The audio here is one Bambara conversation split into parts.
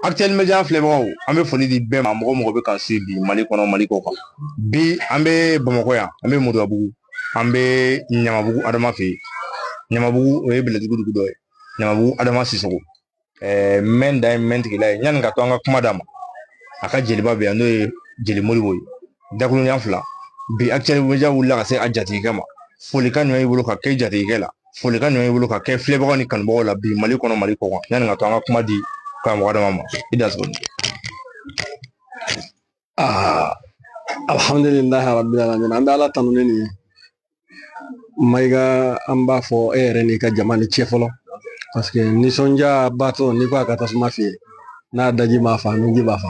Actuel Media filɛbagaw, an bɛ foli di bɛɛ ma, mɔgɔ mɔgɔ bɛ k'an suivre bi Mali kɔnɔ, Mali kɔ kan. Bi an bɛ Bamakɔ yan, an bɛ Moribabugu, an bɛ Ɲamabugu Adama fɛ yen. Ɲamabugu, o ye Bɛlɛdugu dugu dɔ ye. Ɲamabugu Adama Sisɔkɔ. Mɛn dan ye mɛn tigila ye. Yanni ka to an ka kuma d'a ma, a ka jeliba bɛ yan, n'o ye Jeli Moribo ye. Dakuruɲa fila. Bi Actuel Media wulila ka se a jatigikɛ ma. Folikan jumɛn b'i bolo ka kɛ jatigikɛ la? Folikan jumɛn b'i bolo ka kɛ filɛbagaw ni kanubagaw la bi Mali kɔnɔ, Mali kɔ kan? Yanni ka to an ka kuma di karamɔgɔ Adama ma, i da sɔrɔ. Aa, alhamdulilahi rabbil alamin, an bɛ Ala tanu ni nin ye. Mayiga, an b'a fɔ e yɛrɛ n'i ka jama ni cɛ fɔlɔ, parce que nisɔndiya batɔ n'i ko a ka tasuma fiyɛ, n'a daji m'a fa, nunji b'a fa.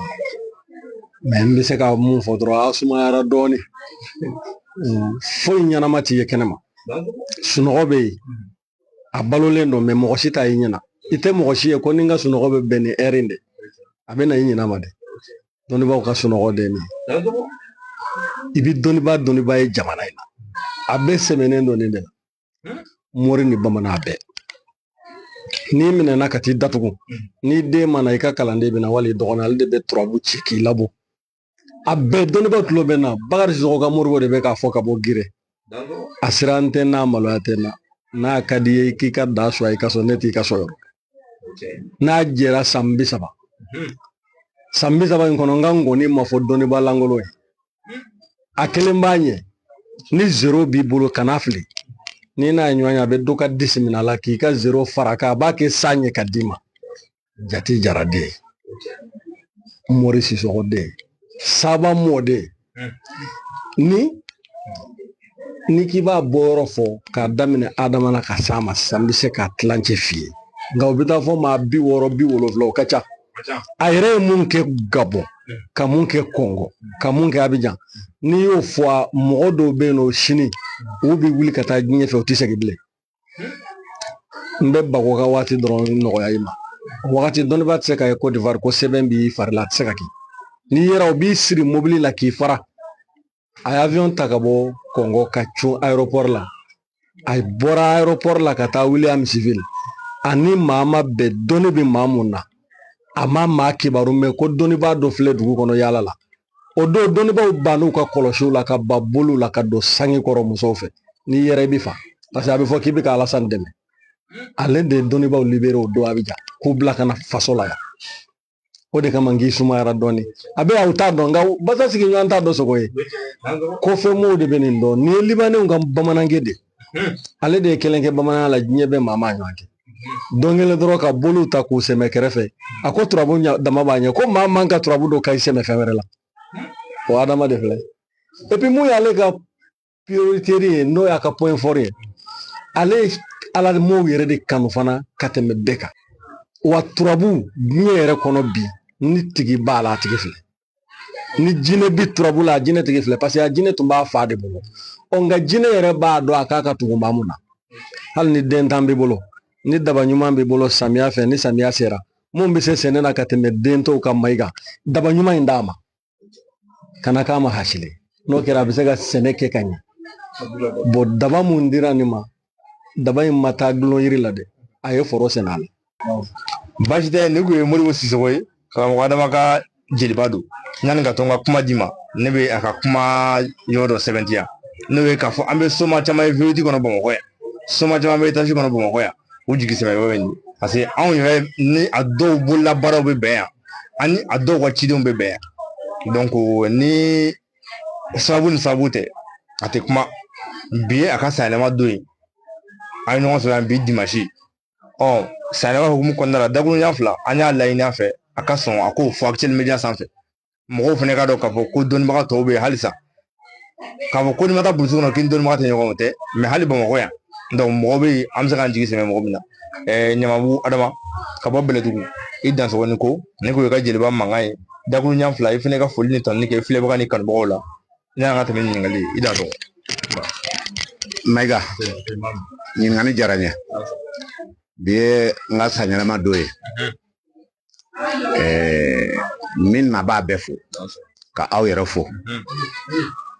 Mais n bɛ se ka mun fɔ dɔrɔn, a sumayara dɔɔnin, foyi ɲɛnama t'i ye kɛnɛma. Sunɔgɔ bɛ yen, a balolen don, mais mɔgɔ si t'a ye ɲɛna. I tɛ mɔgɔ si ye ko ni n ka sunɔgɔ bɛ bɛn ni ɛri in de, a bɛ na i ɲinɛ ma dɛ. Dɔnnibaaw ka sunɔgɔ de ye nin ye. I bɛ dɔnnibaa dɔnnibaa ye jamana in na, a bɛɛ sɛmɛnen don nin de la, mori ni bamanan bɛɛ. N'i minɛna ka t'i datugu, n'i den ma na, i ka kalanden bɛ na, wali i dɔgɔnin, ale de bɛ turabu ci k'i labɔ. A bɛɛ dɔnnibaa tulo bɛ na. Bakari Sisɔkɔ ka Moribo de bɛ k'a fɔ ka bɔ Gire. A siran tɛ n'a, maloya tɛ na. N'a ka di ye k'i ka da sɔrɔ i ka so, ne t'i ka so yɔrɔ. N'a jɛra san 30, san 30 in kɔnɔ, n ka ngɔni ma fɔ dɔnnibaa lankolon ye. A kelen b'a ɲɛ. Ni zéro b'i bolo, kana fili. N'i n'a ye ɲɔgɔn ye, a bɛ dɔ ka disi minɛ a la k'i ka zéro fara kan, a b'a kɛ san ɲɛ ka d'i ma. Jati Jara den, Mori Sisɔkɔ den, Saba mɔden. Ni k'i b'a bɔ yɔrɔ fɔ k'a daminɛ Adama na ka s'a ma sisan, n bɛ se k'a tilancɛ f'i ye, nka o bɛ taa fɔ maa 60, 70, o ka ca. A yɛrɛ ye mun kɛ Gabɔn, ka mun kɛ Kɔngɔ, ka mun kɛ Abijan, n'i y'o fɔ, mɔgɔ dɔw bɛ yen nɔ, sini u bɛ wuli ka taa diɲɛ fɛ, u tɛ segin bilen. N bɛ Gbagbo ka waati dɔrɔn nɔgɔya i ma. O wagati dɔnnibaa tɛ se ka ye Côte d'Ivoire ko sɛbɛn b'i fari la, a tɛ se ka kɛ. N'i yera, u b'i siri mobili la k'i fara. A ye avion ta ka bɔ Kɔngɔ ka cun aéroport la. A bɔra aéroport la ka taa Williamsville. Ani maa ma bɛn, dɔnni bɛ maa mun na, a ma maa kibaru mɛn ko dɔnnibaa dɔ filɛ dugu kɔnɔ yaala la. O don dɔnnibaaw bann'u ka kɔlɔsiw la ka ba boliw la ka don sange kɔrɔ musow fɛ. N'i yɛrɛ i bɛ fa, parce que a bɛ fɔ k'i bɛ ka Alassane dɛmɛ. Ale de ye dɔnnibaaw libéré o don Abijan k'u bila ka na faso la yan. O de kama n k'i sumayara dɔɔni. A bɛ yan, u t'a dɔn, nka basa sigiɲɔgɔn t'a dɔn sogo ye. Kɔfɛ mɔgɔw de bɛ nin dɔn. Nin ye Libanɛw ka bamanankɛ de. Ale de ye kelen kɛ bamananya la, diɲɛ bɛɛ maa maa ɲɔgɔn kɛ. Don kelen dɔrɔn ka boliw ta k'u sɛmɛ kɛrɛfɛ. A ko turabu dama b'a ɲɛ, ko maa man ka turabu dɔ ka i sɛmɛ fɛn wɛrɛ la. O Adama de filɛ. Et puis mun y'ale ka priorité ye, n'o y'a ka point fort ye, ale ye Ala mɔw yɛrɛ de kanu fana ka tɛmɛ bɛɛ kan. Wa turabu diɲɛ yɛrɛ kɔnɔ bi, ni tigi b'a la, a tigi filɛ. Ni jinɛ bi turabu la, a jinɛ tigi filɛ, parce que a jinɛ tun b'a fa de bolo. Ɔ, nka jinɛ yɛrɛ b'a dɔn a k'a ka tugu maa mun na. Hali ni den tan b'i bolo, ni daba ɲuman b'i bolo, samiya fɛ, ni samiya sera, mun bɛ se sɛnɛ na ka tɛmɛ den tɔw kan, Mayiga, daba ɲuman in d'a ma, kana k'a ma hasile. N'o kɛra, a bɛ se ka sɛnɛ kɛ ka ɲɛ. Bon, daba mun dira nin ma, daba in ma taa gulon yiri la dɛ, a ye foro sɛnɛ a la. Baasi tɛ. Nin kun ye Moribo Sisɔkɔ ye, karamɔgɔ Adama ka jeliba don. Yanni ka to n ka kuma di ma, ne bɛ a ka kuma yɔrɔ dɔ sɛbɛntiya, n'o ye k'a fɔ an bɛ soma caman ye V8 kɔnɔ Bamakɔ yan, soma caman bɛ étage kɔnɔ Bamakɔ yan, u jigi sɛmɛ yɔrɔ in, parce que anw yɛrɛ ni a dɔw bololabaaraw bɛ bɛn yan, ani a dɔw ka cidenw bɛ bɛn yan. Donc ni sababu ni sababu tɛ, a tɛ kuma. Bi ye a ka sanyɛlɛma don ye, an ye ɲɔgɔn sɔrɔ yan bi dimanche. Ɔ, sanyɛlɛma hukumu kɔnɔna la, dakuruɲa fila, an y'a laɲini a fɛ a ka sɔn a k'o fɔ Actuel Media sanfɛ, mɔgɔw fana ka dɔn k'a fɔ ko dɔnnibaga tɔw bɛ yen halisa. K'a fɔ ko n'i ma taa burusi kɔnɔ k'i ni dɔnnibaga tɛ ɲɔgɔn, o tɛ. Mais hali Bamakɔ yan, donc mɔgɔ bɛ yen, an bɛ se k'an jigi sɛmɛ mɔgɔ min na. Ɲamabugu Adama ka bɔ Bɛlɛdugu, i dansogo ni ko ne ko i ka jeliba mankan ye. Dakuruɲa fila, i fana ka foli ni tanuni kɛ filɛbaga ni kanubagaw la. Ne y'an ka tɛmɛ ɲininkali ye, i dansogo. Mayiga, ɲininkali diyara n ye. Bi ye n ka san ɲɛnama don ye. Min na b'a bɛɛ fo, ka aw yɛrɛ fo,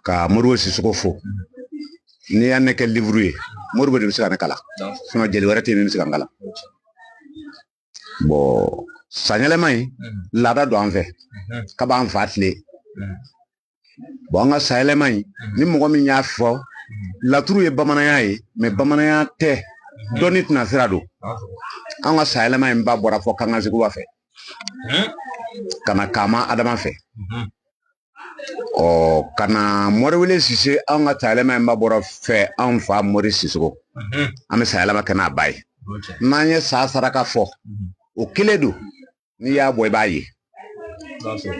ka Moribo Sisɔkɔ fo. N'i y'a ne kɛ livre ye, Moribo de bɛ se ka ne kalan, sinon jeli wɛrɛ tɛ yen min bɛ se ka n kalan. Bon. Sanyɛlɛma in laada don an fɛ kab'an fa tile. Bon, an ka sanyɛlɛma in, ni mɔgɔ min y'a fɔ laturu ye bamananya ye, mais bamananya tɛ, dɔnni tɛna sira don. An ka sanyɛlɛma in ba bɔra fɔ Kankan fɛ ka na Kama Adama fɛ, ɔ ka na Moriwele Sise. An ka sanyɛlɛma in ba bɔra fɛ an fa Mori Sisoko. An bɛ sanyɛlɛma kɛ n'a ba ye. N'an ye sa saraka fɔ, o kelen don, n'i y'a bɔ i b'a ye.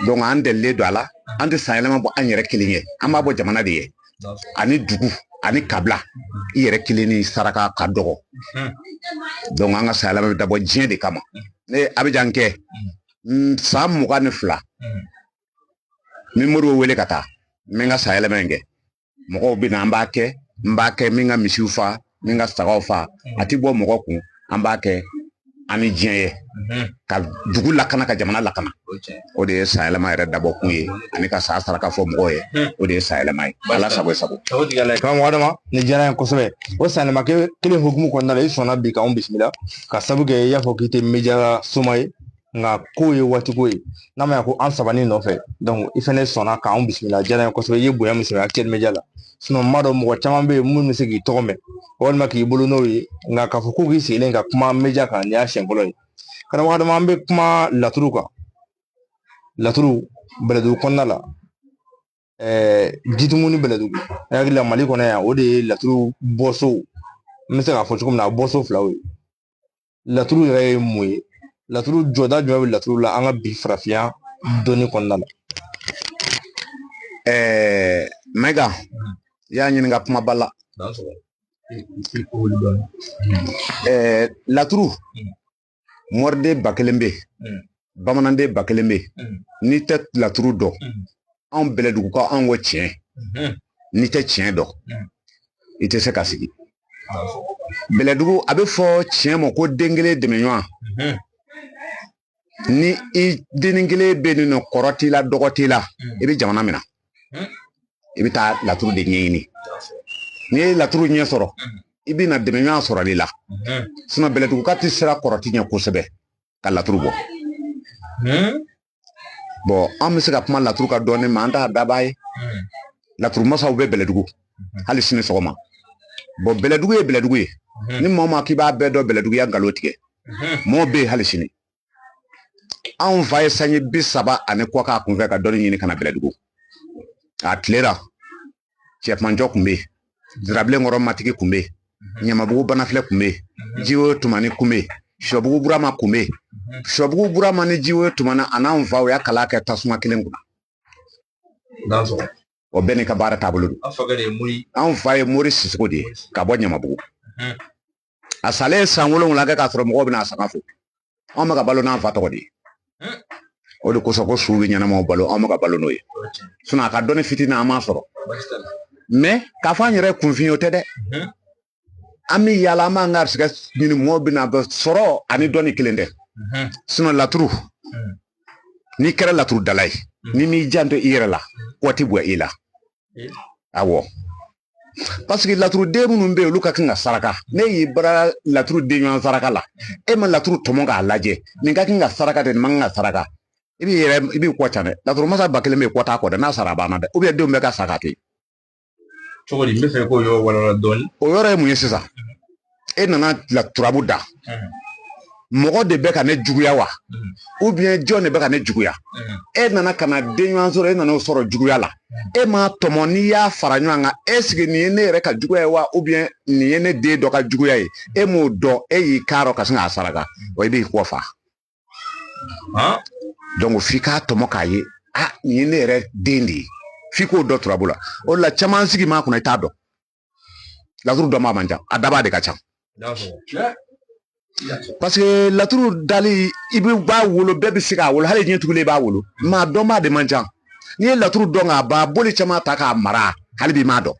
Donc an delilen don a la. An tɛ sanyɛlɛma bɔ an yɛrɛ kelen ye, an b'a bɔ jamana de ye ani dugu ani kabila. I yɛrɛ kelen ni saraka ka dɔgɔ. Donc an ka sanyɛlɛma bɛ dabɔ diɲɛ de kama. Ne ye Abijan kɛ san 22, ni Moribo wele ka taa, n bɛ n ka sanyɛlɛma in kɛ, mɔgɔw bɛ na, an b'a kɛ, n b'a kɛ, min ka misiw fa, min ka sagaw fa, a ti bɔ mɔgɔ kun. An b'a kɛ an ni diɲɛ ye ka dugu lakana, ka jamana lakana. O de ye sanyɛlɛma yɛrɛ dabɔ kun ye, ani ka sa saraka fɔ mɔgɔw ye. O de ye sanyɛlɛma ye. Ala sago i sago. Karamɔgɔ Adama, nin diyara n ye kosɛbɛ. O sanyɛlɛma kelen hukumu kɔnɔna la, i sɔnna bi k'anw bisimila, ka sabu kɛ i y'a fɔ k'i tɛ média soma ye, nka ko ye waati ko ye, n'a ma ɲɛ ko an sabani nɔfɛ. Donc i fɛnɛ sɔnna k'anw bisimila, a diyara n ye kosɛbɛ. I ye bonya min sɔrɔ Actuel Media la. Sinon n b'a dɔn mɔgɔ caman bɛ yen minnu bɛ se k'i tɔgɔ mɛn walima k'i bolo n'o ye, nka k'a fɔ k'u k'i sigilen ka kuma média kan, nin y'a siɲɛ fɔlɔ ye. Karamɔgɔ Adama, an bɛ kuma laturu kan. Laturu Bɛlɛdugu kɔnɔna la, Jitumu ni Bɛlɛdugu, ne hakili la Mali kɔnɔ yan, o de ye laturu bɔso, n bɛ se k'a fɔ cogo min na, a bɔso filaw ye. Laturu yɛrɛ ye mun ye? Laturu jɔda jumɛn bɛ laturu la an ka bi farafinya dɔnni kɔnɔna la? Mayiga, i y'a ɲininka kumaba la. Laturu, mɔriden 1000 bɛ yen, bamananden 1000 bɛ yen. N'i tɛ laturu dɔn, anw Bɛlɛdugukaw, anw ko tiɲɛ, n'i tɛ tiɲɛ dɔn, i tɛ se ka sigi Bɛlɛdugu. A bɛ fɔ tiɲɛ ma ko den kelen dɛmɛ ɲɔgɔn. Ni i dennin kelen bɛ yen nɔ, kɔrɔ t'i la, dɔgɔ t'i la, i bɛ jamana minɛ, i bɛ taa laturu de ɲɛɲini. N'i ye laturu ɲɛ sɔrɔ, i bɛ na dɛmɛ ɲɔgɔn sɔrɔ i la. Sinon Bɛlɛduguka tɛ sira kɔrɔti ɲɛ kosɛbɛ ka laturu bɔ. Bon, an bɛ se ka kuma laturu ka dɔɔnin, mais an t'a daba ye. Laturu masaw bɛ Bɛlɛdugu hali sini sɔgɔma. Bon, Bɛlɛdugu ye Bɛlɛdugu ye. Ni maa o maa k'i b'a bɛɛ dɔn Bɛlɛdugu, ya nkalon tigɛ. Mɔɔ bɛ yen hali sini. Anw fa ye sanji 30 ani kɔ k'a kunfɛ ka dɔnni ɲini ka na Bɛlɛdugu. A tilela Cɛkumanjɔ kun bɛ yen, Zirabilenkɔrɔ matigi kun bɛ yen, Ɲamabugu banafilɛ kun bɛ yen, Jiwoyo Tumani kun bɛ yen, Sɔbugu Burama kun bɛ yen. Sɔbugu Burama ni Jiwoyo Tumani a n'anw fa, u y'a kalan kɛ tasuma kelen kunna. O bɛɛ n'i ka baara taabolo don. Anw fa ye Mori Sisoko de ye ka bɔ Ɲamabugu. A salen san 7 kɛ k'a sɔrɔ mɔgɔw bɛna a sanga fo. Anw bɛ ka balo n'an fa tɔgɔ de ye. O de kosɔn ko su bɛ ɲɛnamaw balo, anw bɛ ka balo n'o ye. Sinon a ka dɔnni fitinin an m'a sɔrɔ. Mais k'a fɔ an yɛrɛ ye kunfin ye, o tɛ dɛ. An bɛ yaala, an b'an ka garisɛgɛ ɲini, mɔgɔw bɛna sɔrɔ ani dɔnni kelen tɛ. Sinon laturu, n'i kɛra laturudala ye, n'i m'i janto i yɛrɛ la, waati bonya i la. Awɔ, parce que laturuden minnu bɛ yen, olu ka kan ka saraka. Ne y'i bara laturu den ɲɔgɔn saraka la, e ma laturu tɔmɔ k'a lajɛ, nin ka kan ka saraka de, nin man kan ka saraka, i b'i yɛrɛ, i b'i kɔ ca dɛ. Laturu masa 1000 bɛ yen, kɔ t'a kɔ dɛ. N'a sara, a banna dɛ. Ou bien denw bɛ ka sa k'a to yen. Cogo di? N bɛ fɛ k'o yɔrɔ walawala dɔɔnin. O yɔrɔ ye mun ye sisan? E nana turabu da, mɔgɔ de bɛ ka ne juguya wa, ou bien jɔn de bɛ ka ne juguya? E nana ka na den ɲuman sɔrɔ, e nana o sɔrɔ juguya la, e m'a tɔmɔ. N'i y'a fara ɲɔgɔn kan, est ce que nin ye ne yɛrɛ ka juguya ye wa, ou bien nin ye ne den dɔ ka juguya ye? E m'o dɔn, e y'i k'a rɔ ka sin k'a saraka wa, i b'i kɔ fa. Donc f'i k'a tɔmɔ k'a ye, a nin ye ne yɛrɛ den de ye. F'i k'o dɔn turabu la. O de la caman sigi m'a kunna, i t'a dɔn. Laturu dɔn man ca, a dabaa de ka ca. Parce que laturu dali, i bɛ b'a wolo, bɛɛ bɛ se k'a wolo, hali ɲɛ tugulen i b'a wolo, maa dɔnbaa de man ca. N'i ye laturu dɔn k'a ban, boli caman ta k'a mara, hali bi m'a dɔn.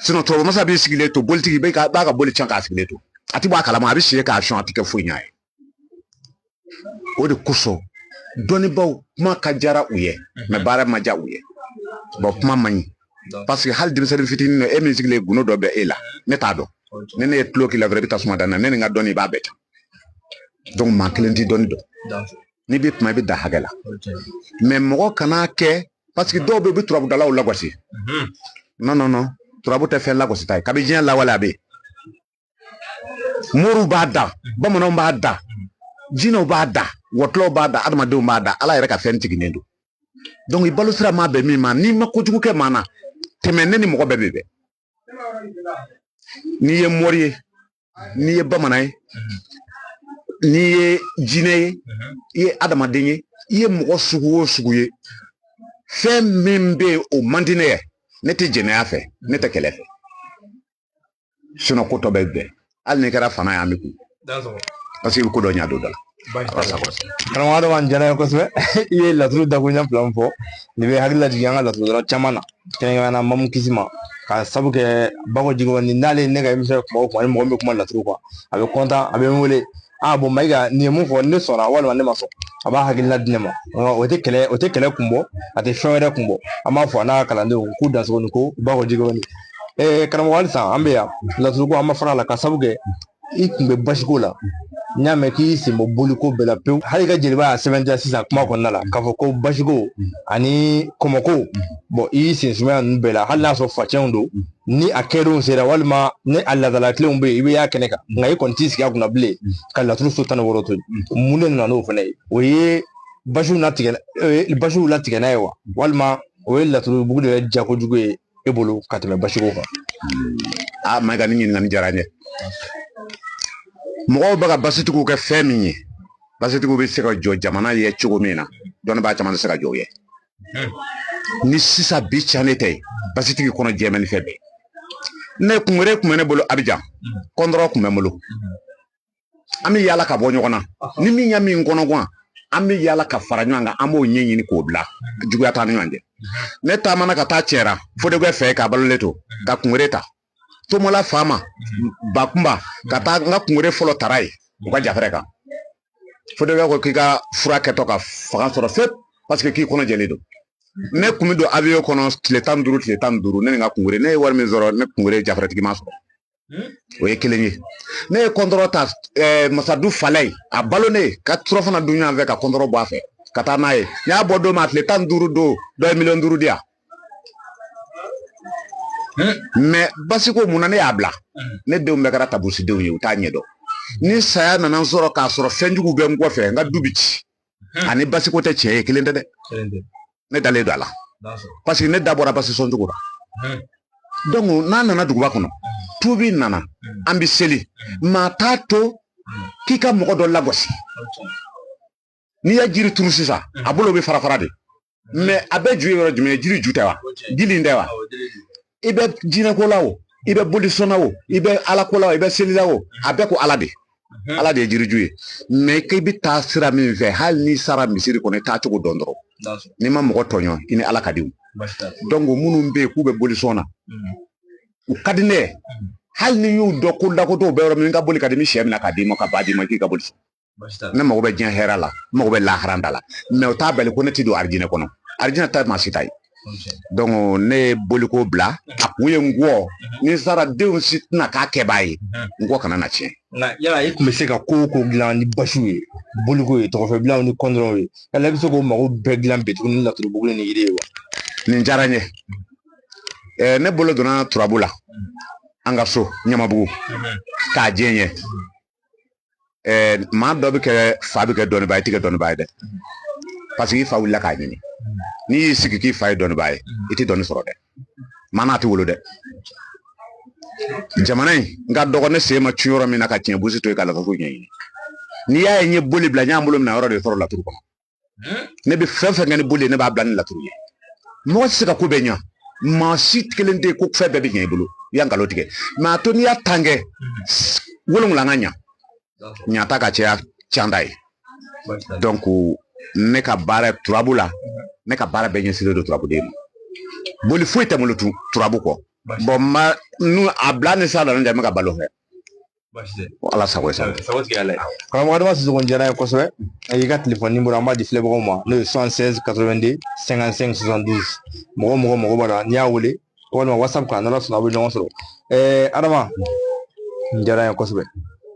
Sinon tubabu masa b'i sigilen to, bolitigi b'a ka boli can k'a sigilen to, a ti bɔ a kalama, a bɛ si k'a sɔn, a ti kɛ foyi ɲ'a ye. O de kosɔn dɔnnibaw kuma ka diyara u ye, mais baara ma diya u ye. Bon, kuma man ɲi, parce que hali denmisɛnnin fitinin e min sigilen, gundo dɔ bɛ e la, ne t'a dɔn. Ni ne ye tulo k'i la dɔrɔn, i bɛ tasuma da n na. Ne ni n ka dɔnni, i b'a bɛɛ ta. Donc maa kelen tɛ dɔnni dɔn. N'i bɛ kuma, i bɛ dan hakɛ la. Mais mɔgɔ kana kɛ, parce que dɔw bɛ yen, u bɛ turabudalaw lagosi. Non, non, non, turabu tɛ fɛn lagosita ye. Kabi diɲɛ lawale, a bɛ yen. Moriw b'a da, bamananw b'a da, jinɛw b'a da, wɔtulɔw b'a da, adamadenw b'a da. Ala yɛrɛ ka fɛn tiginnen don. Donc i balo sira ma bɛn min ma, n'i ma kojugu kɛ maa na, tɛmɛ ne ni mɔgɔ bɛɛ bɛ bɛn. N'i ye mori ye, n'i ye bamanan ye, n'i ye jinɛ ye, i ye adamaden ye, i ye mɔgɔ sugu o sugu ye, fɛn min bɛ yen, o man di ne ye. Ne tɛ jɛnɛya fɛ, ne tɛ kɛlɛ fɛ, sinon ko tɔ bɛ bɛn. Hali n'i kɛra fana ye, an bɛ kun, parce que i bɛ ko dɔ ɲɛ don dɔ la. Karamɔgɔ Adama, n diyara n ye kosɛbɛ. I ye laturu dakuruɲɛ fila min fɔ nin bɛ hakili lajigin an ka laturudala caman na, kɛrɛnkɛrɛnnenya la Mamu Kisi ma, ka sabu kɛ Bako Jikɔrɔni. N'ale ne ka émission kuma o kuma, ni mɔgɔ min bɛ kuma laturu kan, a bɛ content, a bɛ n wele: "Ah bon, Mayiga, nin ye mun fɔ? Ne sɔnna walima ne ma sɔn." A b'a hakilina di ne ma. O tɛ kɛlɛ, o tɛ kɛlɛ kun bɔ, a tɛ fɛn wɛrɛ kun bɔ. An b'a fɔ a n'a ka kalandenw k'u dansogo ni ko Bako Jikɔrɔni. Karamɔgɔ, halisa an bɛ yan laturu ko, an ma fara a la, ka sabu kɛ i kun bɛ basiko la. N y'a mɛn k'i sen bɔ boliko bɛɛ la pewu. Hali i ka jeliba y'a sɛbɛntiya sisan kuma kɔnɔna la k'a fɔ ko basiko ani kɔmɔko, bɔn, i y'i sen sumaya ninnu bɛɛ la, hali n'a sɔrɔ facɛnw don. Ni a kɛdenw sera walima ni a laadalatilenw bɛ yen, i bɛ y'a kɛnɛ kan, nka i kɔni t'i sigi a kunna bilen ka laturu so 16 to yen. Mun de nana n'o fana ye? O ye basiw latigɛ, basiw latigɛ n'a ye wa, walima o ye laturu bugu de yɛrɛ ja kojugu ye e bolo ka tɛmɛ basiko kan? A Mayiga, ni ɲininkali diyara n ye. Mɔgɔw bɛ ka basitigiw kɛ fɛn min ye, basitigiw bɛ se ka jɔ jamana ye cogo min na, dɔnnibaa caman tɛ se ka jɔ u ye. Ni sisan bi ca ne tɛ basitigi kɔnɔ jɛmɛ ni fɛn bɛɛ. Ne kunwere tun bɛ ne bolo Abijan, kɔntɔrɔ tun bɛ n bolo. An bɛ yaala ka bɔ ɲɔgɔn na ni min ya min kɔnɔ gan, an bɛ yaala ka fara ɲɔgɔn kan, an b'o ɲɛɲini k'o bila. Juguya t'an ni ɲɔgɔn cɛ. Ne taamana ka taa cɛra Fodegɛ fɛ k'a balolen to, ka kunwere ta Tomola fa ma Bakunba, ka taa n ka kunwere fɔlɔ tara yen u ka jafɛrɛ kan. Fodegɛ ko k'i ka fura kɛtɔ ka fanga sɔrɔ fépp, parce que k'i kɔnɔ jɛlen don. Ne kun bɛ don avion kɔnɔ tile 15, tile 15, ne ni n ka kunwere. Ne ye wari min sɔrɔ, ne kunwere jafɛrɛtigi ma sɔrɔ. O ye kelen ye. Ne ye kɔntɔrɔ ta Masadu Falaye, a balo ne ka surafana dun ɲɔgɔn fɛ, ka kɔntɔrɔ bɔ a fɛ ka taa n'a ye. N y'a bɔ don min, a tile 15 don, dɔ ye miliyɔn 5 di yan. Mais basiko, mun na ne y'a bila? Ne denw bɛɛ kɛra tabusidenw ye, u t'a ɲɛdɔn. Ni saya nana n sɔrɔ k'a sɔrɔ fɛnjugu bɛ n kɔfɛ, n ka du bi ci. Ani basiko tɛ tiɲɛ ye, kelen tɛ dɛ. Ne dalen don a la, parce que ne da bɔra basi sɔncogo la. Donc n'a nana duguba kɔnɔ, tubi nana, an bɛ seli, maa t'a to k'i ka mɔgɔ dɔ lagosi. N'i ye jiri turu sisan, a bolo bɛ fara fara de, mais a bɛɛ ju ye yɔrɔ jumɛn ye? Jiri ju tɛ wa? Jili in tɛ wa? I bɛ jinɛko la o, i bɛ bolisɔnna o, i bɛ alako la o, i bɛ seli la o, a bɛɛ ko Ala de. Ala de ye jiriju ye. Mais k'i bɛ taa sira min fɛ, hali n'i sara misiri kɔnɔ, i taa cogo dɔn dɔrɔn. N'i ma mɔgɔ tɔɲɔ, i ni Ala ka di. Donc minnu bɛ yen k'u bɛ bolisɔn na, u ka di ne ye. Hali ni y'u dɔn ko lakotɔw bɛ yɔrɔ min, n ka boli ka di, n bɛ sɛ minɛ k'a d'i ma, ka ba d'i ma, k'i ka boli. Ne mago bɛ diɲɛ hɛrɛ la, n mago bɛ lahara da la, mais o t'a bali ko ne ti don arijinɛ kɔnɔ. Arijinɛ ta maa si ta ye. Donc ne ye boliko bila. A kun ye n gɔ ni sara, denw si tɛna k'a kɛbaa ye, n gɔ kana na tiɲɛ. Nka yala i tun bɛ se ka ko o ko dilan ni basiw ye, boliko ye, tɔgɔfɛbilanw ni kɔndɔrɔw ye, yala i bɛ se k'o mago bɛɛ dilan bi tuguni ni laturubugu ni yiri ye wa? Nin diyara n ye. Ne bolo donna turabu la an ka so Ɲamabugu k'a jɛ n ye. Maa dɔ bɛ kɛ fa bɛ kɛ dɔnnibaa ye, i tɛ kɛ dɔnnibaa ye dɛ, parce que i fa wulila k'a ɲini. N'i y'i sigi k'i fa ye dɔnnibaa ye, i tɛ dɔnni sɔrɔ dɛ. Maa n'a tɛ wolo dɛ. Jamana in n ka dɔgɔ, ne sen ma cun yɔrɔ min na ka tiɲɛ busi to yen ka laturu ɲɛɲini. N'i y'a ye n ye boli bila, n y'an bolo minɛ yɔrɔ de sɔrɔ laturu kɔnɔ. Ne bɛ fɛn fɛn kɛ ni boli ye, ne b'a bila ni laturu ye. Mɔgɔ tɛ se ka ko bɛɛ ɲa, maa si kelen tɛ yen ko fɛn bɛɛ bɛ ɲɛ i bolo, i y'a nkalon tigɛ. Mais a to n'i y'a 10 kɛ, 7 ka ɲa, ɲata ka caya canda ye. Donc ne ka baara turabu la, ne ka baara bɛɛ ɲɛsinnen don turabuden ma. Boli foyi tɛ n bolo turabu kɔ. Bon, ma nu a bila ni sa nana, n bɛ ka balo fɛ. Ala sago sago. Sago tigɛ ala ye. Karamɔgɔ Adama Sisoko, diyara n ye kosɛbɛ. I ka telefɔni numéro, an b'a di filɛbagaw ma, n'o ye 76 82 55 72. Mɔgɔ mɔgɔ mago b'a la, n'i y'a wele walima WhatsApp kan, n'Ala sɔnna, a bɛ ɲɔgɔn sɔrɔ. Adama, n diyara n ye kosɛbɛ.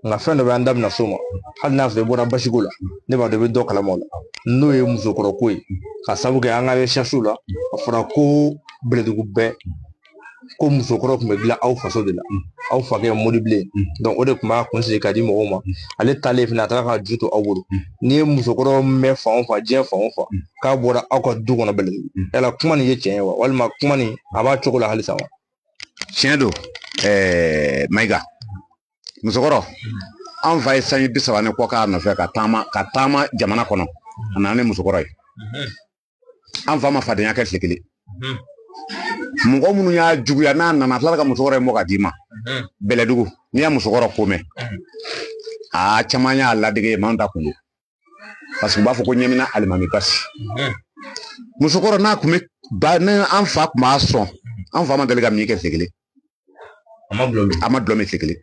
Nka fɛn dɔ bɛ an da bɛna s'o ma, hali n'a sɔrɔ i bɔra basiko la, ne b'a dɔn i bɛ dɔ kalama o la, n'o ye musokɔrɔ ko ye. Ka sabu kɛ an ka recherche la, a fɔra ko Bɛlɛdugu bɛɛ ko musokɔrɔ tun bɛ dilan aw faso de la, aw fakɛ Moribilen. Donc o de tun b'a kun sigi ka di mɔgɔw ma. Ale taalen fana, a taara ka ju to aw bolo. N'i ye musokɔrɔ mɛn fan o fan, diɲɛ fan o fan, k'a bɔra aw ka du kɔnɔ Bɛlɛdugu, yala kuma nin ye tiɲɛ ye wa, walima kuma nin a b'a cogo la halisa wa? Tiɲɛ don, Mayiga. Musokɔrɔ, an fa ye sanji 30 ni kɔ k'a nɔfɛ ka taama jamana kɔnɔ, a nana ni musokɔrɔ ye. An fa ma fadenya kɛ tile kelen. Mɔgɔ minnu y'a juguya, n'a nana, a tilala ka musokɔrɔ in bɔ ka d'i ma. Bɛlɛdugu, n'i ye musokɔrɔ ko mɛn, aa, caman y'a ladege, maa ta kun don, parce que u b'a fɔ ko ɲɛmina alimami basi. Musokɔrɔ n'a kun bɛ ba ni an fa kun b'a sɔn, an fa ma deli ka min kɛ tile kelen. A ma gulɔ min? A ma dulɔ min tile kelen.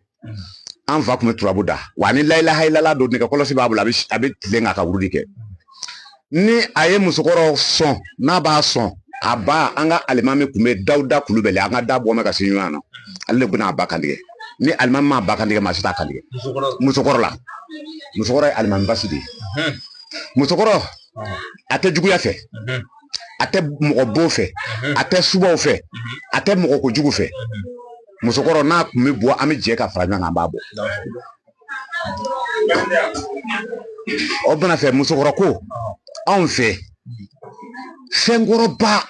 An fa kun bɛ turabu da wa, ni layilaha don, nɛgɛ kɔlɔsi b'a bolo, a bɛ tilen k'a ka wurudi kɛ. Ni a ye musokɔrɔ sɔn, n'a b'a sɔn, a ba, an ka alimami kun bɛ Dawuda Kulubali, an ka da bɔ mɛ ka se ɲɔgɔn na, ale de bɛna a ba kantigɛ. Ni alimami m'a ba kantigɛ, maa si t'a kantigɛ musokɔrɔ la. Musokɔrɔ ye alimami basi de ye. Musokɔrɔ a tɛ juguya fɛ, a tɛ mɔgɔ bon fɛ, a tɛ subaw fɛ, a tɛ mɔgɔ kojugu fɛ. Musokɔrɔ n'a kun bɛ bɔ, an bɛ jɛ ka fara ɲɔgɔn kan, an b'a bɔ. O bana fɛ, musokɔrɔ ko anw fɛ fɛnkɔrɔba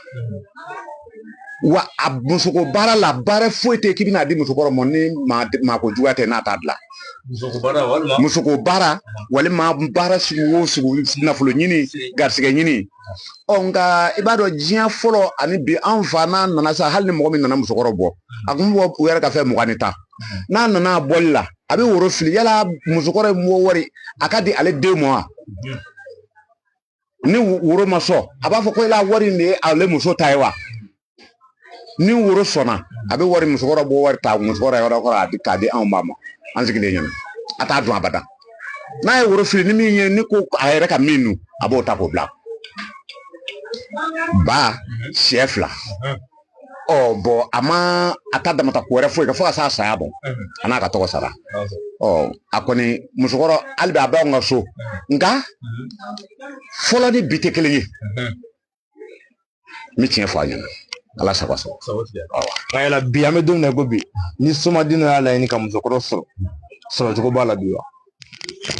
wa, a musoko baara la, baara foyi tɛ k'i bɛna di musokɔrɔ ma ni maa ko juguya tɛ, n'a t'a dilan. Musoko baara walima baara sugu o sugu, nafolo ɲini, garisɛgɛ ɲini. Ɔ, nka i b'a dɔn, diɲɛ fɔlɔ ani bi, an fa n'a nana sa, hali ni mɔgɔ min nana musokɔrɔ bɔ, a kun bɛ bɔ u yɛrɛ ka fɛn 20 ni 10. N'a nana a bɔli la, a bɛ woro fili. Yala musokɔrɔ ye mɔ wari a ka di ale den ma wa? Ni woro ma sɔn, a b'a fɔ ko yala wari in de ye ale muso ta ye wa? Ni woro sɔnna, a bɛ wari musokɔrɔ bɔ wari ta musokɔrɔ yɔrɔ kɔrɔ, a di k'a di anw ba ma. An sigilen ɲɛna, a t'a dun abada. N'a ye woro fili ni min ye, ni ko a yɛrɛ ka min dun, a b'o ta k'o bila ba sɛ 2. Ɔ bɔn, a ma a ta damata ko wɛrɛ foyi kɛ fo ka s'a saya bɔ, a n'a ka tɔgɔ sara. Ɔ, a kɔni musokɔrɔ hali bi a b'anw ka so, nka fɔlɔ ni bi tɛ kelen ye. N bɛ tiɲɛ fɔ a ɲɛna, ala sago sɔrɔ. Nka yala bi, an bɛ don min na i ko bi, ni somaden dɔ y'a laɲini ka musokɔrɔ sɔrɔ, sɔrɔcogo b'a la bi wa?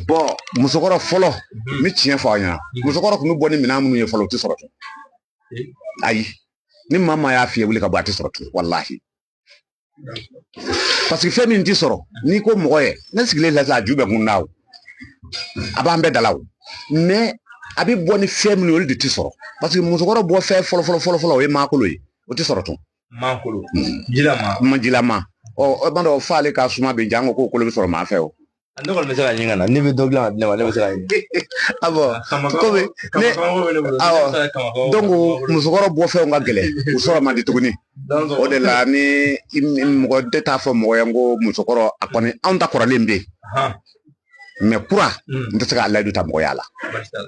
Bɔn, musokɔrɔ fɔlɔ, n bɛ tiɲɛ fɔ a ɲɛna, musokɔrɔ tun bɛ bɔ ni minɛn minnu ye fɔlɔ, o tɛ sɔrɔ tun. Ayi, ni maa maa y'a f'i ye, wuli ka bɔ, a tɛ sɔrɔ tun, walahi. Parce que fɛn min tɛ sɔrɔ, n'i ko mɔgɔ ye, ne sigilen filɛ sisan, a ju bɛ kun na o, a b'an bɛɛ da la o. Mais a bɛ bɔ ni fɛn minnu ye, olu de tɛ sɔrɔ. Parce que musokɔrɔ bɔ fɛn fɔlɔ fɔlɔ fɔlɔ fɔlɔ, o ye maakolo ye, o tɛ sɔrɔ tun. Maakolo jilama? Ma jilama. Ɔ, e b'a dɔn f'ale ka suma bɛ jango ko kolo bɛ sɔrɔ maa fɛ o. Ne kɔni bɛ se ka ɲini ka na, ne bɛ dɔ dilan ka di ne ma, ne bɛ se ka ɲini. Ah bon, komi ne, awɔ, donc musokɔrɔ bɔ fɛnw ka gɛlɛn, u sɔrɔ man di tuguni. O de la ni mɔgɔ tɛ t'a fɔ mɔgɔ ye ko musokɔrɔ, a kɔni anw ta kɔrɔlen bɛ yen, mais kura, n tɛ se k'a layidu ta mɔgɔ y'a la.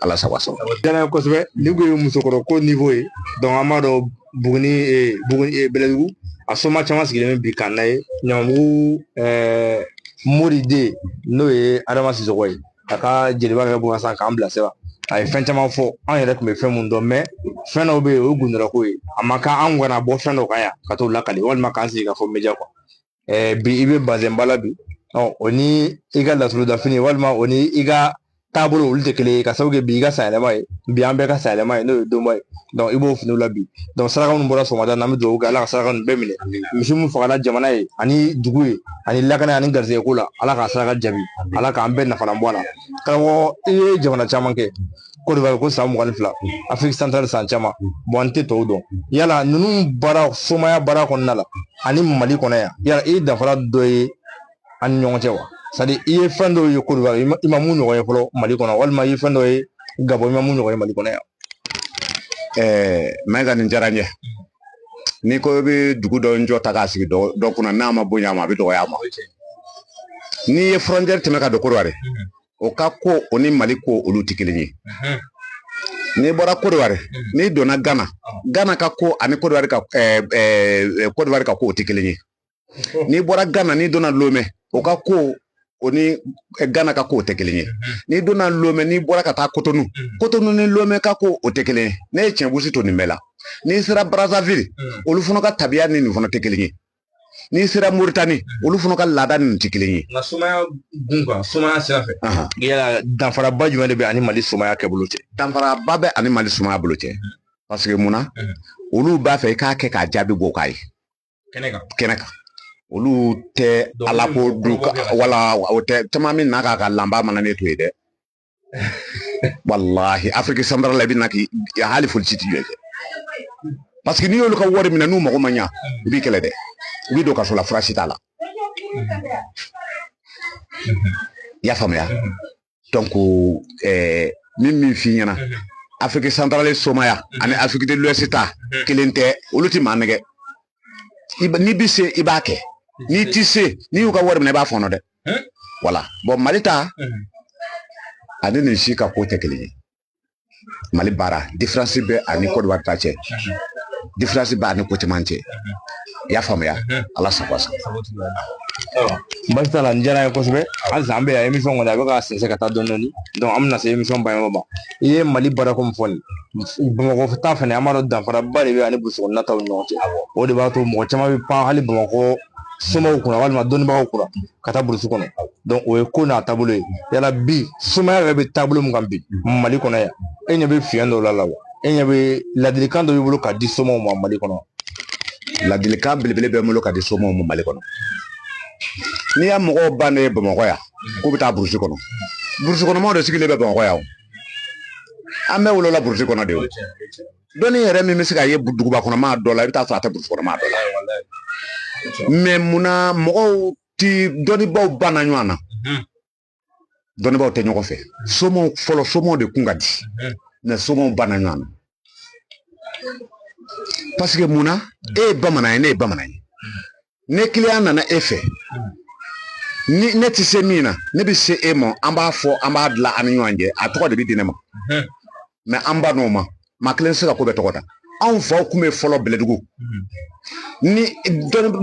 Ala sago sɔrɔ. Diyara n ye kosɛbɛ. Nin kun ye musokɔrɔ ko niveau ye. Donc an b'a dɔn Buguni, Bɛlɛdugu, a soma caman sigilen bɛ bi k'an na ye Ɲamabugu Moriden, n'o ye Adama Sisɔkɔ ye, a ka jeliba kɛ bonya san k'an bilasira. A ye fɛn caman fɔ, an yɛrɛ tun bɛ fɛn mun dɔn, mais fɛn dɔw bɛ yen, o ye gundorako ye, a ma kan an kana bɔ fɛn dɔw kan yan ka t'o lakali walima k'an sigi ka fɔ média quoi. Bi i bɛ bazɛnba la bi, ɔ, o ni i ka laturudafini walima o ni i ka taabolo, olu tɛ kelen ye. Ka sababu kɛ bi i ka sanyɛlɛma ye, bi an bɛɛ ka sanyɛlɛma ye, n'o ye donba ye. Donc i b'o finiw la bi. Donc saraka minnu bɔra sɔgɔmada na, an bɛ dugawu kɛ, Ala ka saraka ninnu bɛɛ minɛ. Misi min fagara jamana ye ani dugu ye ani lakana ani garisɛgɛ ko la, Ala k'a saraka jaabi, Ala k'an bɛɛ nafalan bɔ a la. Karamɔgɔ, i ye jamana caman kɛ, Côte d'Ivoire ko san 22, Afrique centrale san caman. Bon, an tɛ tɔw dɔn. Yala ninnu baara, somaya baara kɔnɔna la ani Mali kɔnɔ yan, yala i ye danfara dɔ ye an ni ɲɔgɔn cɛ wa? C'est à dire i ye fɛn dɔw ye Côte d'Ivoire, i ma mun ɲɔgɔn ye fɔlɔ Mali kɔnɔ, walima i ye fɛn dɔ ye Gabon, i ma mun ɲɔgɔn ye Mali kɔnɔ yan? Mayiga, nin diyara n ye. N'i ko i bɛ dugu dɔ jɔ ta k'a sigi dɔ kunna, n'a ma bonya a ma, a bɛ dɔgɔya a ma. N'i ye frontière tɛmɛ ka don Côte d'Ivoire, o ka ko, o ni Mali ko, olu tɛ kelen ye. N'i bɔra Côte d'Ivoire, n'i donna Gana, Gana ka ko ani Côte d'Ivoire ka ko, o tɛ kelen ye. N'i bɔra Gana, n'i donna Lomé, o ka ko o ni Gana ka kow tɛ kelen ye. N'i donna Lomɛ, n'i bɔra ka taa Kotonu, Kotonu ni Lomɛ ka ko o tɛ kelen ye. Ne ye tiɲɛbusi to nin bɛɛ la. N'i sera Brazzaville, olu fana ka tabiya ni nin fana tɛ kelen ye. N'i sera Moritani, olu fana ka laada ni nin tɛ kelen ye. Nka somaya gun kan, somaya sira fɛ, yala danfaraba jumɛn de bɛ ani Mali somaya kɛbolo cɛ? Danfaraba bɛ ani Mali somaya bolo cɛ, parce que mun na, olu b'a fɛ i k'a kɛ k'a jaabi bɔ k'a ye kɛnɛ kan. Kɛnɛ kan. Olu tɛ ala ko du wala o tɛ caman min na k'a ka lanba mana ne to yen dɛ. Walahi, Afrique centrale la, i bɛ na k'i hali folisi ti jɔ kɛ, parce que n'i y'olu ka wari minɛ n'u mago ma ɲa, u b'i kɛlɛ dɛ, u b'i don kaso la, fura si t'a la. I y'a faamuya? Donc min f'i ɲɛna, Afrique centrale somaya ani Afrique de l'Ouest ta kelen tɛ. Olu ti maa nɛgɛ. N'i bi se, i b'a kɛ. N'i ti se, n'i y'u ka wari minɛ, i b'a fɔnɔ dɛ. Wala bon, Mali ta ani nin si ka ko tɛ kelen ye. Mali baara différence bɛ ani Côte d'Ivoire ta cɛ, différence bɛ ani ko caman cɛ. I y'a faamuya? Ala sago sago. Baasi t'a la, nin diyara n ye kosɛbɛ. Halisa an bɛ yan, émission kɔni a bɛ ka sɛnsɛn ka taa dɔɔni dɔɔni, donc an bɛna se émission banyɔrɔ ma. I ye Mali baarako min fɔ nin, Bamakɔ ta fɛnɛ, an b'a dɔn danfaraba de bɛ ani burusi kɔnɔna taw ni ɲɔgɔn cɛ. O de b'a to mɔgɔ caman bɛ pan hali Bamakɔ somaw kunna walima dɔnnibagaw kunna ka taa burusi kɔnɔ. Donc o ye ko n'a taabolo ye. Yala bi somaya yɛrɛ bɛ taabolo min kan bi Mali kɔnɔ yan, e ɲɛ bɛ fiɲɛ dɔw la wa? E ɲɛ bɛ ladilikan dɔ b'i bolo k'a di somaw ma Mali kɔnɔ? Ladilikan belebele bɛ n bolo ka di somaw ma Mali kɔnɔ. N'i y'a mɔgɔw ban ne ye Bamakɔ yan k'u bɛ taa burusi kɔnɔ, burusi kɔnɔmaw de sigilen bɛ Bamakɔ yan o. An bɛɛ wolola burusi kɔnɔ de o. Dɔnni yɛrɛ min bɛ se ka ye duguba kɔnɔmaa dɔ la, i bɛ taa sɔrɔ a tɛ burusi kɔnɔmaa dɔ la. Mais munna mɔgɔw ti dɔnnibaw banna ɲɔgɔn na? Dɔnnibaw tɛ ɲɔgɔn fɛ. Somaw fɔlɔ, somaw de kun ka di, mais somaw banna ɲɔgɔn na. Parce que mun na, e ye bamanan ye, ne ye bamanan ye, ne client nana e fɛ, ni ne tɛ se min na, ne bɛ se e ma, an b'a fɔ, an b'a dilan an ni ɲɔgɔn cɛ, a tɔgɔ de bɛ di ne ma. Mais an ba n'o ma, maa kelen tɛ se ka ko bɛɛ tɔgɔ da. Anw faw kun bɛ fɔlɔ Bɛlɛdugu, ni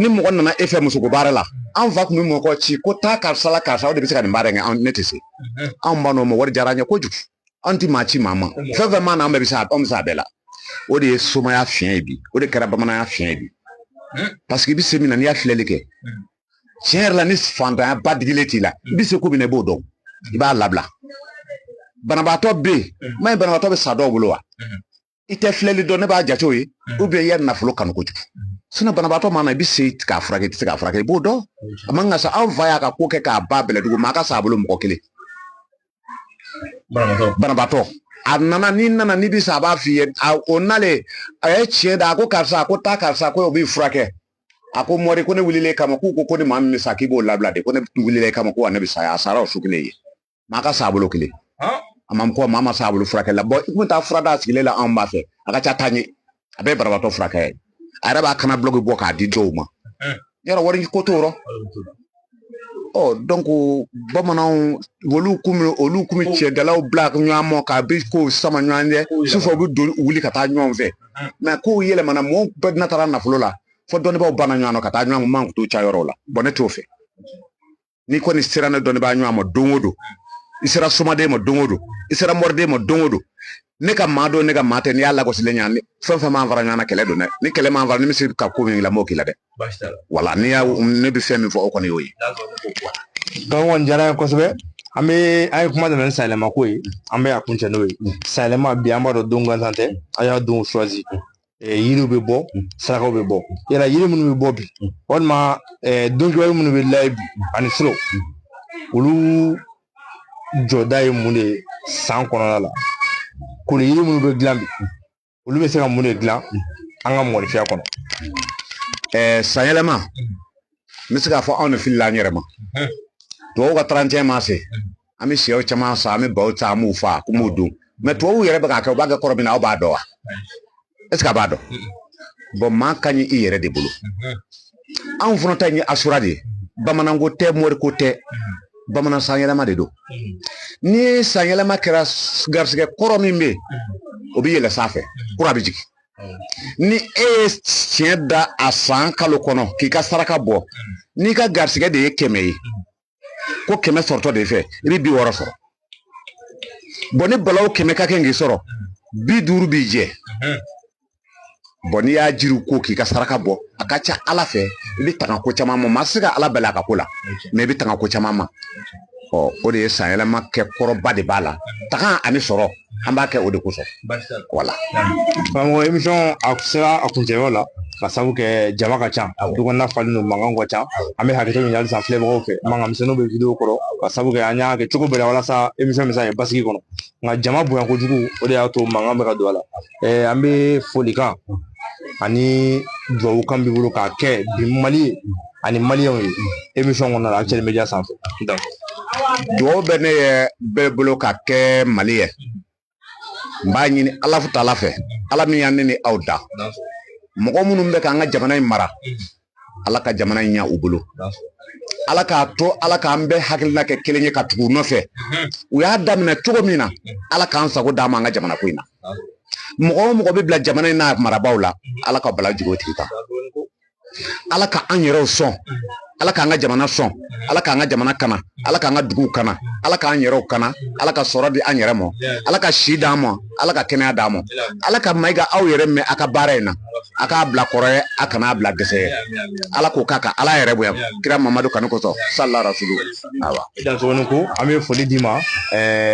mɔgɔ nana e fɛ musoko baara la, an fa kun bɛ mɔgɔ ci ko taa karisa la, karisa o de bɛ se ka nin baara in kɛ, ne tɛ se. Anw ba n'o ma, wari diyara an ye kojugu. An ti maa ci maa ma, fɛn fɛn maa na, an bɛɛ bɛ se a, anw bɛ se a bɛɛ la. O de ye somaya fiɲɛ ye bi, o de kɛra bamananya fiɲɛ ye bi. Parce que i bɛ se min na, n'i y'a filɛli kɛ tiɲɛ yɛrɛ la, ni fantanya ba digilen t'i la, i bɛ se ko min na, i b'o dɔn, i b'a labila. Banabaatɔ bɛ yen, ma ye, banabaatɔ bɛ sa dɔw bolo wa, i tɛ filɛli dɔn, ne b'a jate o ye, ou bien i ya nafolo kanu kojugu. Sinon banabaatɔ ma na, i bɛ se k'a furakɛ, i tɛ se k'a furakɛ, i b'o dɔn. A man ka sa. Anw fa y'a ka ko kɛ k'a ba Bɛlɛdugu, maa ka sa a bolo mɔgɔ kelen. Banabaatɔ a nana, n'i nana n'i bɛ sa, a b'a f'i ye, o nalen, a ye tiɲɛ da, a ko karisa, a ko taa karisa, ko o b'i furakɛ. A ko mɔri, ko ne wulilen kama, k'u ko ko ni maa min bɛ sa, k'i b'o labila de, ko ne wulilen kama, ko wa ne bɛ sa. A sara o su kelen ye, maa ka sa a bolo kelen. A ma ko maa ma sa a bolo furakɛ la. Bon, i kun taa fura d'a sigilen la, anw b'a fɛ a ka ca taa ɲɛ, a bɛɛ ye banabaatɔ furakɛ ye. A yɛrɛ b'a kana bulɔki bɔ k'a di dɔw ma. Yɔrɔ wari ko t'o rɔ. Ɔ donc bamananw, olu kun bɛ cɛdalaw bila ɲɔgɔn ma k'a bɛ kow sama ɲɔgɔn ɲɛ sufɛ, u bɛ don wuli ka taa ɲɔgɔn fɛ. Mais kow yɛlɛmana, mɔgɔw bɛɛ na taara nafolo la, fo dɔnnibaaw banna ɲɔgɔn na ka taa ɲɔgɔn man t'u ca yɔrɔw la. Bon, ne t'o fɛ. N'i kɔni sera ne dɔnnibaa ɲɔgɔn ma don o don, i sera somaden ma don o don, i sera mɔriden ma don o don, ne ka maa don, ne ka maa tɛ, n'i y'a lagosilen ɲa, fɛn fɛn m'an fara ɲɔgɔn na, kɛlɛ don dɛ. Ni kɛlɛ m'an fara, ni bɛ se ka ko min k'i la, m'o k'i la dɛ. Wala n'i y'a, ne bɛ fɛn min fɔ, o kɔni y'o ye. Donc kɔni diyara n ye kosɛbɛ. An bɛ, an ye kuma daminɛ ni sanyɛlɛma ko ye, an bɛ a kuncɛ n'o ye. Sanyɛlɛma bi, an b'a dɔn don gansan tɛ, an y'a don choisi. Yiriw bɛ bɔ, sarakaw bɛ bɔ. Yala yiri minnu bɛ bɔ bi, walima don kibaru minnu bɛ layɛ bi ani suro, olu jɔda ye mun de ye san kɔnɔna la? Koli yiri minnu bɛ dilan bi, olu bɛ se ka mun de dilan an ka mɔgɔninfinya kɔnɔ? Sanyɛlɛma, n bɛ se k'a fɔ anw de filila an yɛrɛ ma. Tubabuw ka 31 ma se, an bɛ sɛw caman san, an bɛ baw san, an b'u fa, ko m'u dun. Mais tubabuw yɛrɛ bɛ k'a kɛ, u b'a kɛ kɔrɔ min na, aw b'a dɔn wa? Est ce que a b'a dɔn? Bon, maa ka ɲi i yɛrɛ de bolo. Anw fana ta ye asura de ye. Bamananko tɛ, moriko tɛ, bamanan sanyɛlɛma de don. Ni sanyɛlɛma kɛra, garisɛgɛ kɔrɔ min bɛ yen, o bɛ yɛlɛ sanfɛ, kura bɛ jigin. Ni e ye tiɲɛ da a san kalo kɔnɔ k'i ka saraka bɔ, n'i ka garisɛgɛ de ye 100 ye, Ko 100 sɔrɔtɔ de fɛ, i bɛ 60 sɔrɔ. Bɔn ni balawu 100 ka kɛ k'i sɔrɔ, 50 b'i jɛ. Bɔn n'i y'a jiriw ko k'i ka saraka bɔ, a ka ca Ala fɛ i bɛ tanga ko caman ma. Maa tɛ se ka Ala bali a ka ko la, mɛ i bɛ tanga ko caman ma. Ɔ o de ye sanyɛlɛma kɛ, kɔrɔba de b'a la. Taga ani sɔrɔ, an b'a kɛ o de kosɔn. Wala. Karamɔgɔ, émission a sera a kuncɛyɔrɔ la, ka sabu kɛ jama ka ca, du kɔnɔna falen don, mankan ka ca. An bɛ hakɛto ɲini halisa filɛbagaw fɛ, mankan misɛnninw bɛ vidéo kɔrɔ, ka sabu kɛ an y'a kɛ cogo bɛɛ la walasa émission bɛ se ka kɛ basigi kɔnɔ, nka jama bonya kojugu, o de y'a to mankan bɛ ka don a la. An bɛ folikan ani duwawu kan b'i bolo k'a kɛ bi Mali ye ani maliyɛnw ye émission kɔnɔna la, Actuel Media sanfɛ. Duwawu bɛ ne ye bɛɛ bolo ka kɛ Mali ye. N b'a ɲini Ala taala fɛ, Ala min y'an ne ni aw da, mɔgɔ minnu bɛ k'an ka jamana in mara, Ala ka jamana in ɲɛ u bolo. Ala k'a to, Ala k'an bɛɛ hakilina kɛ kelen ye ka tugu u nɔfɛ. U y'a daminɛ cogo min na, Ala k'an sago d'an ma an ka jamana ko in na. Mɔgɔ o mɔgɔ bɛ bila jamana in n'a marabaaw la, Ala ka bala jigin o tigi kan. Ala ka an yɛrɛw sɔn, Ala k'an ka jamana sɔn, Ala k'an ka jamana kana, Ala k'an ka duguw kana, Ala k'an yɛrɛw kana, Ala ka sɔrɔ di an yɛrɛ ma, Ala ka si d'an ma, Ala ka kɛnɛya d'an ma, Ala ka Mayiga aw yɛrɛ mɛn a ka baara in na, a k'a bila kɔrɔ ye, a kana bila dɛsɛ ye. Ala k'o k'a kan, Ala yɛrɛ bonya kira Mamadu kanu kosɔn, sallallahu rasulu. Awa. I dansogo ko an bɛ foli d'i ma.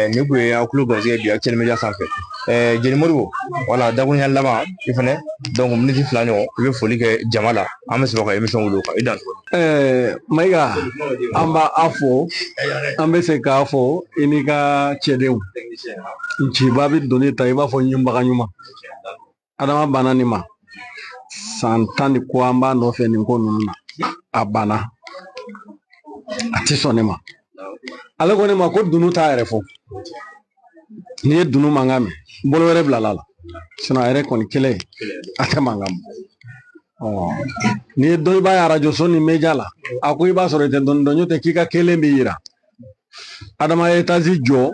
Nin kun ye aw tulo garisɛgɛ bi Actuel Media sanfɛ. Jeli Modibo, wala dakuruɲɛ laban i fɛnɛ, donc miniti 2 ɲɔgɔn, i bɛ foli kɛ jama la, an bɛ sɔrɔ ka émission wuli o kan. I dansogo. Mayiga, an b'a a fɔ, an bɛ se k'a fɔ i n'i ka cɛdenw nciba bɛ doni ta i b'a fɔ ɲinbaga ɲuman. Adama banna nin ma san 10 ni kɔ, an b'a nɔfɛ nin ko ninnu na, a banna, a tɛ sɔn ne ma. Ale ko ne ma ko dunu t'a yɛrɛ fɔ, n'i ye dunu mankan mɛn, bolo wɛrɛ bila la, sinon a yɛrɛ kɔni kelen a tɛ mankan mɛn. N'i ye dɔnniba ye arajo so ni media la, a ko i b'a sɔrɔ i tɛ dɔnni dɔn, n'o tɛ k'i ka kelen b'i yira. Adama ye étage jɔ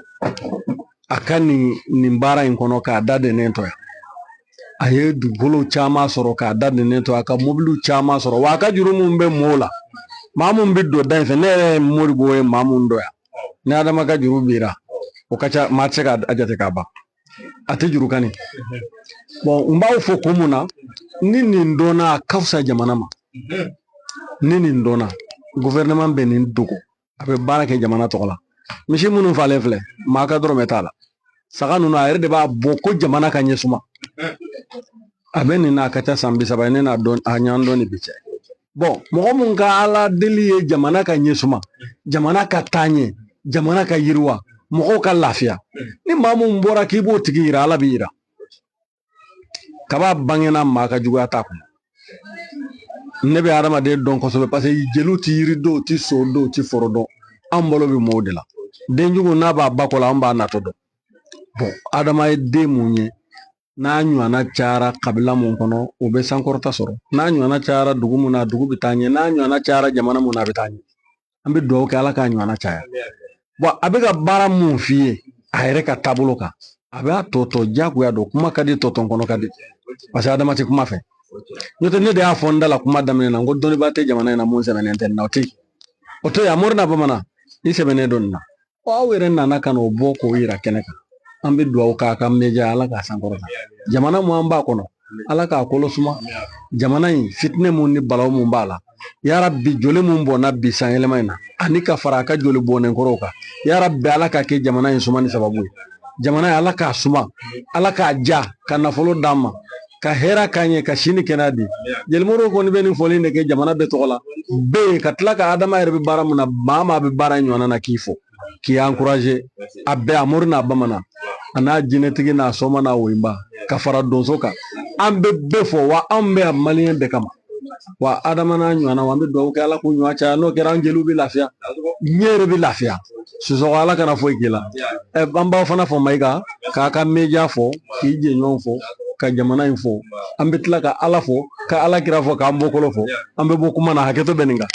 a ka nin baara in kɔnɔ k'a da dennen to yan, a ye dugukolo caman sɔrɔ k'a da dennen to, a ka mobiliw caman sɔrɔ, wa a ka juru mun bɛ mɔɔw la, maa mun bɛ don da in fɛ, ne yɛrɛ ye Modibo ye, maa mun dɔn yan, ni Adama ka juru bira, o ka ca, maa tɛ se k'a jate k'a ban, a tɛ juru kan. Bɔn, n b'aw fɔ kun mun na, ni nin dɔnna, a ka fisa jamana ma. Ni nin dɔnna, gouvernement bɛ nin dogo, a bɛ baara kɛ jamana tɔgɔ la. Misi minnu falen filɛ, maa ka dɔrɔmɛ t'a la. Saga ninnu, a yɛrɛ de b'a bɔ ko jamana ka ɲɛsuma. A bɛ nin na, a ka ca san 30 ye, ne n'a dɔn, a ɲɔgɔn dɔn ni bi cɛ. Bɔn, mɔgɔ mun ka Ala deli ye jamana ka ɲɛsuma, jamana ka taa ɲɛ, jamana ka yiriwa, mɔgɔw ka lafiya, ni maa mun bɔra k'i b'o tigi yira, Ala b'i yira. Kaba bangena maa ka juguya t'a kɔnɔ. Ne bɛ adamaden dɔn kosɛbɛ, parce que jeliw ti yiri dɔn, u ti so dɔn, u ti foro dɔn. Anw balo bɛ mɔɔw de la. Denjugu n'a b'a ba kɔ la, an b'a natɔ dɔn. Bɔn, adama ye den mun ye, n'a ɲɔgɔnna cayara kabila mun kɔnɔ, o bɛ sankɔrɔta sɔrɔ. N'a ɲɔgɔnna cayara dugu mun na, dugu bɛ taa ɲɛ. N'a ɲɔgɔnna cayara jamana mun na, a bɛ taa ɲɛ. An bɛ dugawu kɛ Ala k'a ɲɔgɔnna caya. Bɔn, a bɛ ka baara mun f'i ye a yɛrɛ ka taabolo kan, a b'a tɔ diyagoya don. Kuma ka di, tɔ kɔnɔ ka di, parce que adama tɛ kuma fɛ. N'o tɛ, ne de y'a fɔ n da la kuma daminɛ na, n ko dɔnnibaa tɛ jamana in na mun sɛbɛnnen tɛ nin na, o tɛ yen. O to yen, a mori n'a bamanan i sɛbɛnnen don nin na. Aw yɛrɛ nana ka n'o bɔ k'o yira kɛnɛ kan. An bɛ dugawu k'a ka media, Ala k'a sankɔrɔta. Jamana mun an b'a kɔnɔ, Ala k'a kolo suma. Jamana in fitinɛ mun ni balawu mun b'a la, yarabi joli mun bɔnna bi san yɛlɛma in na, ani ka fara a ka joli bɔnnen kɔrɔw kan, yarabi Ala ka kɛ jamana in suma ni sababu ye. Jamana in, Ala k'a suma, Ala k'a ja, ka nafolo d'an ma, ka hɛrɛ k'an ye, ka si ni kɛnɛya di. Jelimoro kɔni bɛ nin fɔli in de kɛ jamana bɛɛ tɔgɔ la bɛɛ ye, ka tila ka Adama yɛrɛ bɛ baara mun na, maa bɛ baara in ɲɔgɔnna na, k'i fo, k'i encourager. A bɛɛ, a mori n'a bamanan, a n'a jinɛtigi n'a sɔma n'a woyinba, ka fara donso kan, an bɛ bɛɛ fɔ. Wa anw bɛ yan maliyɛn bɛɛ kama. Wa Adama n'a ɲɔgɔnna, an bɛ dugawu kɛ Ala k'u ɲɔgɔn caya. N'o kɛra, an jeliw bɛ lafiya, ɲɛ yɛrɛ bɛ lafiya. Sisɔkɔ, Ala kana foyi k'i la. An b'aw fana fɔ Mayiga, k'a ka media fɔ, k'i jɛɲɔgɔn fɔ, ka jamana in fɔ. An bɛ tila ka Ala fɔ, ka Ala kira fɔ, k'an bɔkolo fɔ. An bɛ bɔ kuma na, hakɛto bɛ nin kan.